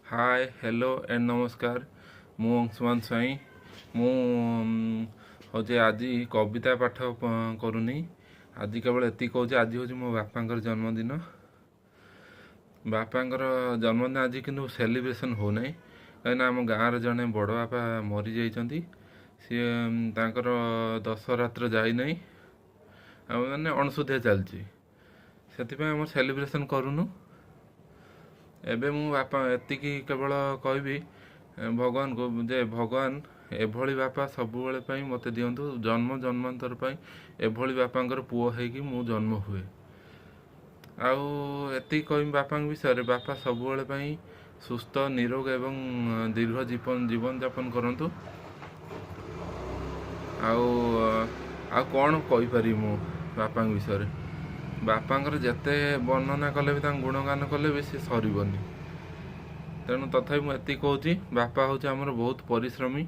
Hi, hello and ନମସ୍କାର। ମୁଁ ଅଂଶୁମାନ ସ୍ୱାଇଁ। ମୁଁ ହେଉଛି ଆଜି କବିତା ପାଠ କରୁନି। ଆଜି କେବଳ ଏତିକି କହୁଛି, ଆଜି ହେଉଛି ମୋ ବାପାଙ୍କର ଜନ୍ମଦିନ। ବାପାଙ୍କର ଜନ୍ମଦିନ ଆଜି କିନ୍ତୁ ସେଲିବ୍ରେସନ୍ ହେଉନାହିଁ, କାହିଁକିନା ଆମ ଗାଁର ଜଣେ ବଡ଼ ବାପା ମରିଯାଇଛନ୍ତି। ସିଏ ତାଙ୍କର ଦଶରାତ୍ର ଯାଇନାହିଁ, ଆଉ ମାନେ ଅଣସୁଧିଆ ଚାଲିଛି, ସେଥିପାଇଁ ଆମର ସେଲିବ୍ରେସନ୍ କରୁନୁ। ଏବେ ମୁଁ ବାପା ଏତିକି କେବଳ କହିବି ଭଗବାନଙ୍କୁ ଯେ ଭଗବାନ ଏଭଳି ବାପା ସବୁବେଳେ ପାଇଁ ମୋତେ ଦିଅନ୍ତୁ, ଜନ୍ମ ଜନ୍ମାନ୍ତର ପାଇଁ ଏଭଳି ବାପାଙ୍କର ପୁଅ ହେଇକି ମୁଁ ଜନ୍ମ ହୁଏ। ଆଉ ଏତିକି କହିବି ବାପାଙ୍କ ବିଷୟରେ, ବାପା ସବୁବେଳେ ପାଇଁ ସୁସ୍ଥ, ନିରୋଗ ଏବଂ ଦୀର୍ଘ ଜୀବନଯାପନ କରନ୍ତୁ। ଆଉ ଆଉ କ'ଣ କହିପାରିବି ମୁଁ ବାପାଙ୍କ ବିଷୟରେ? ବାପାଙ୍କର ଯେତେ ବର୍ଣ୍ଣନା କଲେ ବି, ତାଙ୍କ ଗୁଣଗାନ କଲେ ବି ସେ ସରିବନି। ତେଣୁ ତଥାପି ମୁଁ ଏତିକି କହୁଛି, ବାପା ହେଉଛି ଆମର ବହୁତ ପରିଶ୍ରମୀ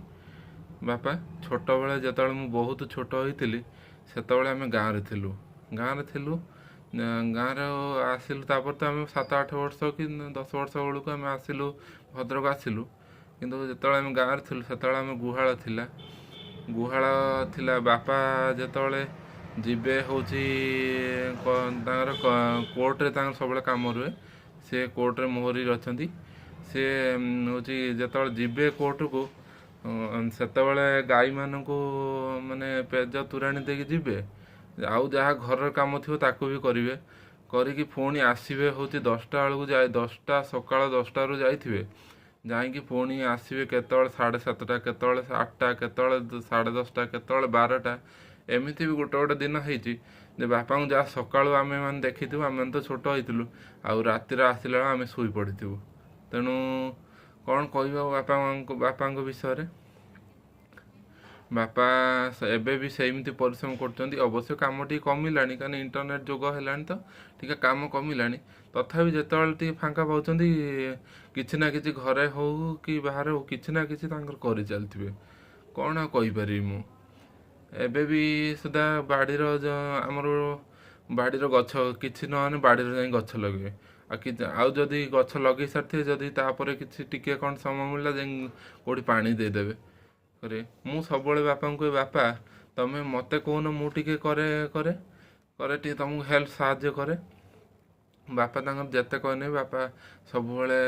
ବାପା। ଛୋଟବେଳେ ଯେତେବେଳେ ମୁଁ ବହୁତ ଛୋଟ ହେଇଥିଲି, ସେତେବେଳେ ଆମେ ଗାଁରେ ଥିଲୁ। ଗାଁରେ ଥିଲୁ, ଗାଁରେ ଆସିଲୁ, ତାପରେ ତ ଆମେ 7 8 ବର୍ଷ କି 10 ବର୍ଷ ବେଳକୁ ଆମେ ଆସିଲୁ, ଭଦ୍ରକ ଆସିଲୁ। କିନ୍ତୁ ଯେତେବେଳେ ଆମେ ଗାଁରେ ଥିଲୁ, ସେତେବେଳେ ଆମେ ଗୁହାଳ ଥିଲା, ଗୁହାଳ ଥିଲା। ବାପା ଯେତେବେଳେ ଯିବେ ହେଉଛି ତାଙ୍କର କୋର୍ଟରେ, ତାଙ୍କର ସବୁବେଳେ କାମ ରୁହେ, ସେ କୋର୍ଟରେ ମୋହରିରେ ଅଛନ୍ତି। ସେ ହେଉଛି ଯେତେବେଳେ ଯିବେ କୋର୍ଟକୁ, ସେତେବେଳେ ଗାଈମାନଙ୍କୁ ମାନେ ପେଜ ତୋରାଣି ଦେଇକି ଯିବେ, ଆଉ ଯାହା ଘରର କାମ ଥିବ ତାକୁ ବି କରିବେ। କରିକି ପୁଣି ଆସିବେ ହେଉଛି 10ଟା ବେଳକୁ ଯାଏ, 10ଟା, ସକାଳ 10ଟାରୁ ଯାଇଥିବେ, ଯାଇକି ପୁଣି ଆସିବେ କେତେବେଳେ 7:30, କେତେବେଳେ 8ଟା, କେତେବେଳେ 10:30, କେତେବେଳେ 12ଟା। ଏମିତି ବି ଗୋଟେ ଗୋଟେ ଦିନ ହେଇଛି ଯେ ବାପାଙ୍କୁ ଯାହା ସକାଳୁ ଆମେମାନେ ଦେଖିଥିବୁ, ଆମେମାନେ ତ ଛୋଟ ହେଇଥିଲୁ, ଆଉ ରାତିରେ ଆସିଲା ବେଳେ ଆମେ ଶୋଇ ପଡ଼ିଥିବୁ। ତେଣୁ କ'ଣ କହିବା ବାପା ମାଆଙ୍କ, ବାପାଙ୍କ ବିଷୟରେ? ବାପା ଏବେ ବି ସେମିତି ପରିଶ୍ରମ କରୁଛନ୍ତି। ଅବଶ୍ୟ କାମ ଟିକେ କମିଲାଣି, କାରଣ ଇଣ୍ଟରନେଟ୍ ଯୁଗ ହେଲାଣି, ତ ଟିକେ କାମ କମିଲାଣି। ତଥାପି ଯେତେବେଳେ ଟିକେ ଫାଙ୍କା ପାଉଛନ୍ତି, କିଛି ନା କିଛି ଘରେ ହଉ କି ବାହାରେ ହଉ, କିଛି ନା କିଛି ତାଙ୍କର କରିଚାଲିଥିବେ। କ'ଣ ଆଉ କହିପାରିବି ମୁଁ? ଏବେ ବି ସୁଦ୍ଧା ବାଡ଼ିର, ଆମର ବାଡ଼ିର ଗଛ କିଛି ନହେଲେ ବାଡ଼ିରେ ଯାଇ ଗଛ ଲଗେଇବେ। ଆଉ କି ଆଉ ଯଦି ଗଛ ଲଗେଇ ସାରିଥିବେ, ଯଦି ତାପରେ କିଛି ଟିକେ କ'ଣ ସମୟ ମିଳିଲା, ଯାଇ କେଉଁଠି ପାଣି ଦେଇଦେବେ କରେ। ମୁଁ ସବୁବେଳେ ବାପାଙ୍କୁ କୁହେ, ବାପା ତମେ ମୋତେ କହୁନ, ମୁଁ ଟିକେ କରେ କରେ କରେ ଟିକେ ତମକୁ ହେଲ୍ପ ସାହାଯ୍ୟ କରେ। ବାପା ତାଙ୍କର ଯେତେ କହିନେ, ବାପା ସବୁବେଳେ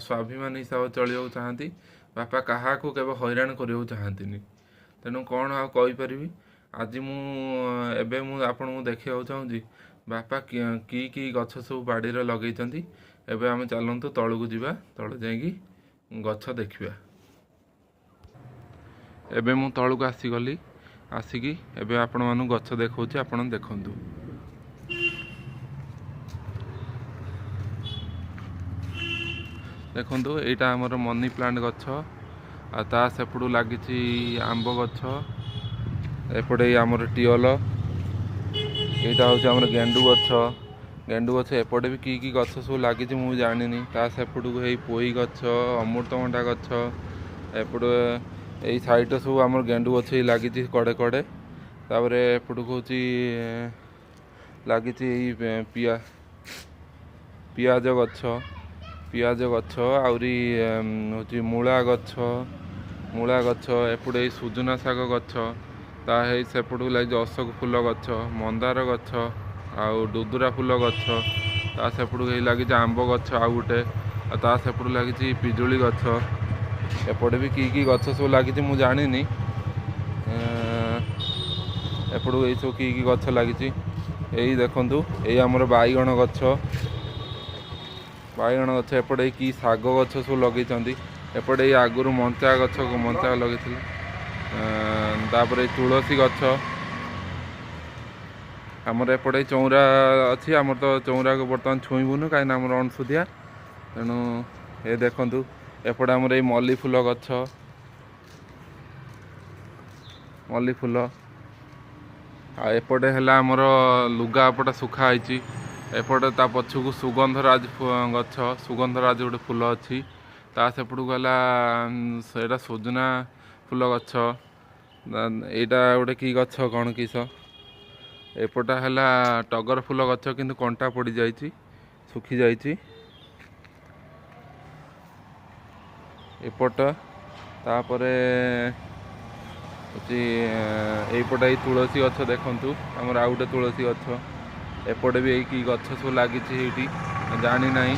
ସ୍ୱାଭିମାନ ହିସାବରେ ଚଳିବାକୁ ଚାହାନ୍ତି। ବାପା କାହାକୁ କେବେ ହଇରାଣ କରିବାକୁ ଚାହାନ୍ତିନି। ତେଣୁ କ'ଣ ଆଉ କହିପାରିବି? ଆଜି ମୁଁ ଏବେ ମୁଁ ଆପଣଙ୍କୁ ଦେଖିବାକୁ ଚାହୁଁଛି ବାପା କି କି ଗଛ ସବୁ ବାଡ଼ିରେ ଲଗେଇଛନ୍ତି। ଏବେ ଆମେ ଚାଲନ୍ତୁ ତଳକୁ ଯିବା, ତଳେ ଯାଇକି ଗଛ ଦେଖିବା। ଏବେ ମୁଁ ତଳକୁ ଆସିଗଲି, ଆସିକି ଏବେ ଆପଣମାନଙ୍କୁ ଗଛ ଦେଖାଉଛି, ଆପଣ ଦେଖନ୍ତୁ। ଦେଖନ୍ତୁ, ଏଇଟା ଆମର ମନି ପ୍ଲାଣ୍ଟ ଗଛ, ଆଉ ତା ସେପଟୁ ଲାଗିଛି ଆମ୍ବ ଗଛ। ଏପଟେ ଆମର ଟିଅଲ, ଏଇଟା ହେଉଛି ଆମର ଗେଣ୍ଡୁ ଗଛ। ଗେଣ୍ଡୁ ଗଛ ଏପଟେ ବି କି କି ଗଛ ସବୁ ଲାଗିଛି ମୁଁ ଜାଣିନି। ତା ସେପଟକୁ ହେଇ ପୋଇ ଗଛ, ଅମୃତଭଣ୍ଡା ଗଛ, ଏପଟେ ଏଇ ସାଇଡ଼୍ରେ ସବୁ ଆମର ଗେଣ୍ଡୁ ଗଛ ହେଇ ଲାଗିଛି କଡ଼େ କଡ଼େ। ତାପରେ ଏପଟକୁ ହେଉଛି ଲାଗିଛି ଏଇ ପିଆଜ ଗଛ, ପିଆଜ ଗଛ, ଆହୁରି ହେଉଛି ମୂଳା ଗଛ, ମୂଳା ଗଛ। ଏପଟେ ଏଇ ସୁଜୁନା ଶାଗ ଗଛ, ତା ହେଇ ସେପଟକୁ ଲାଗିଛି ଅଶୋକ ଫୁଲ ଗଛ, ମନ୍ଦାର ଗଛ, ଆଉ ଦୁଦୁରା ଫୁଲ ଗଛ। ତା ସେପଟକୁ ହେଇ ଲାଗିଛି ଆମ୍ବ ଗଛ ଆଉ ଗୋଟେ, ଆଉ ତା ସେପଟକୁ ଲାଗିଛି ପିଜୁଳି ଗଛ। ଏପଟେ ବି କି କି ଗଛ ସବୁ ଲାଗିଛି ମୁଁ ଜାଣିନି। ଏପଟକୁ ଏଇସବୁ କି କି ଗଛ ଲାଗିଛି। ଏଇ ଦେଖନ୍ତୁ, ଏଇ ଆମର ବାଇଗଣ ଗଛ, ବାଇଗଣ ଗଛ। ଏପଟେ ଏଇ କି ଶାଗ ଗଛ ସବୁ ଲଗେଇଛନ୍ତି। ଏପଟେ ଏଇ ଆଗରୁ ମଞ୍ଚା ଗଛ, ମଞ୍ଚା ଲଗେଇଥିଲେ। ତାପରେ ଏଇ ତୁଳସୀ ଗଛ। ଆମର ଏପଟେ ଚଉଁରା ଅଛି, ଆମର ତ ଚଉଁରାକୁ ବର୍ତ୍ତମାନ ଛୁଇଁବୁନୁ, କାହିଁକିନା ଆମର ଅଣସୁଧିଆ। ତେଣୁ ଏ ଦେଖନ୍ତୁ, ଏପଟେ ଆମର ଏଇ ମଲ୍ଲି ଫୁଲ ଗଛ, ମଲ୍ଲି ଫୁଲ। ଆଉ ଏପଟେ ହେଲା ଆମର ଲୁଗା ଏପଟେ ଶୁଖା ହେଇଛି। ଏପଟେ ତା ପଛକୁ ସୁଗନ୍ଧରାଜ ଗଛ, ସୁଗନ୍ଧରାଜ ଗୋଟେ ଫୁଲ ଅଛି। ତା ସେପଟକୁ ହେଲା ସେଇଟା ସୁଜୁନା ଫୁଲ ଗଛ। ଏଇଟା ଗୋଟେ କି ଗଛ କ'ଣ କିସ। ଏପଟା ହେଲା ଟଗର ଫୁଲ ଗଛ, କିନ୍ତୁ କଣ୍ଟା ପଡ଼ିଯାଇଛି, ଶୁଖିଯାଇଛି। ଏପଟ। ତାପରେ ହେଉଛି ଏଇପଟେ ଏଇ ତୁଳସୀ ଗଛ ଦେଖନ୍ତୁ, ଆମର ଆଉ ଗୋଟେ ତୁଳସୀ ଗଛ। ଏପଟେ ବି ଏଇ କି ଗଛ ସବୁ ଲାଗିଛି ଏଇଠି ଜାଣିନାହିଁ।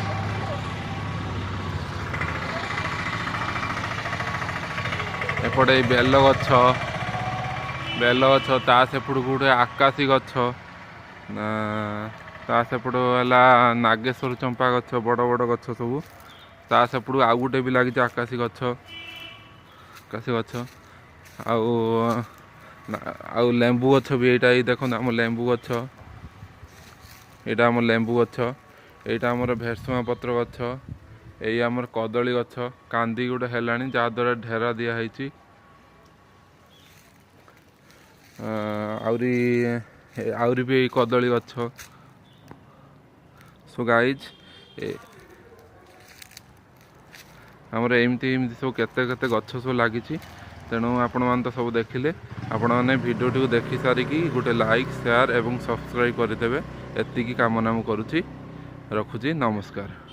ଏପଟେ ଏଇ ବେଲ ଗଛ, ବେଲ ଗଛ। ତା ସେପଟକୁ ଗୋଟେ ଆକାଶୀ ଗଛ, ତା ସେପଟୁ ହେଲା ନାଗେଶ୍ୱର ଚମ୍ପା ଗଛ, ବଡ଼ ବଡ଼ ଗଛ ସବୁ। ତା ସେପଟୁ ଆଉ ଗୋଟେ ବି ଲାଗିଛି ଆକାଶୀ ଗଛ, ଆକାଶୀ ଗଛ। ଆଉ ଆଉ ଲେମ୍ବୁ ଗଛ ବି ଏଇଟା, ଏଇ ଦେଖନ୍ତୁ ଆମ ଲେମ୍ବୁ ଗଛ, ଏଇଟା ଆମ ଲେମ୍ବୁ ଗଛ। ଏଇଟା ଆମର ଭେରସୁଙ୍ଗା ପତ୍ର ଗଛ। ଏଇ ଆମର କଦଳୀ ଗଛ କାନ୍ଦି ଗୋଟେ ହେଲାଣି, ଯାହାଦ୍ୱାରା ଢେରା ଦିଆହେଇଛି। ଆହୁରି ଆହୁରି ବି ଏଇ କଦଳୀ ଗଛ। ସୋ ଗାଇଜ୍, ଆମର ଏମିତି ଏମିତି ସବୁ କେତେ କେତେ ଗଛ ସବୁ ଲାଗିଛି। ତେଣୁ ଆପଣମାନେ ତ ସବୁ ଦେଖିଲେ। ଆପଣମାନେ ଭିଡ଼ିଓଟିକୁ ଦେଖି ସାରିକି ଗୋଟେ ଲାଇକ୍, ସେୟାର ଏବଂ ସବସ୍କ୍ରାଇବ୍ କରିଦେବେ, ଏତିକି କାମନା ମୁଁ କରୁଛି। ରଖୁଛି, ନମସ୍କାର।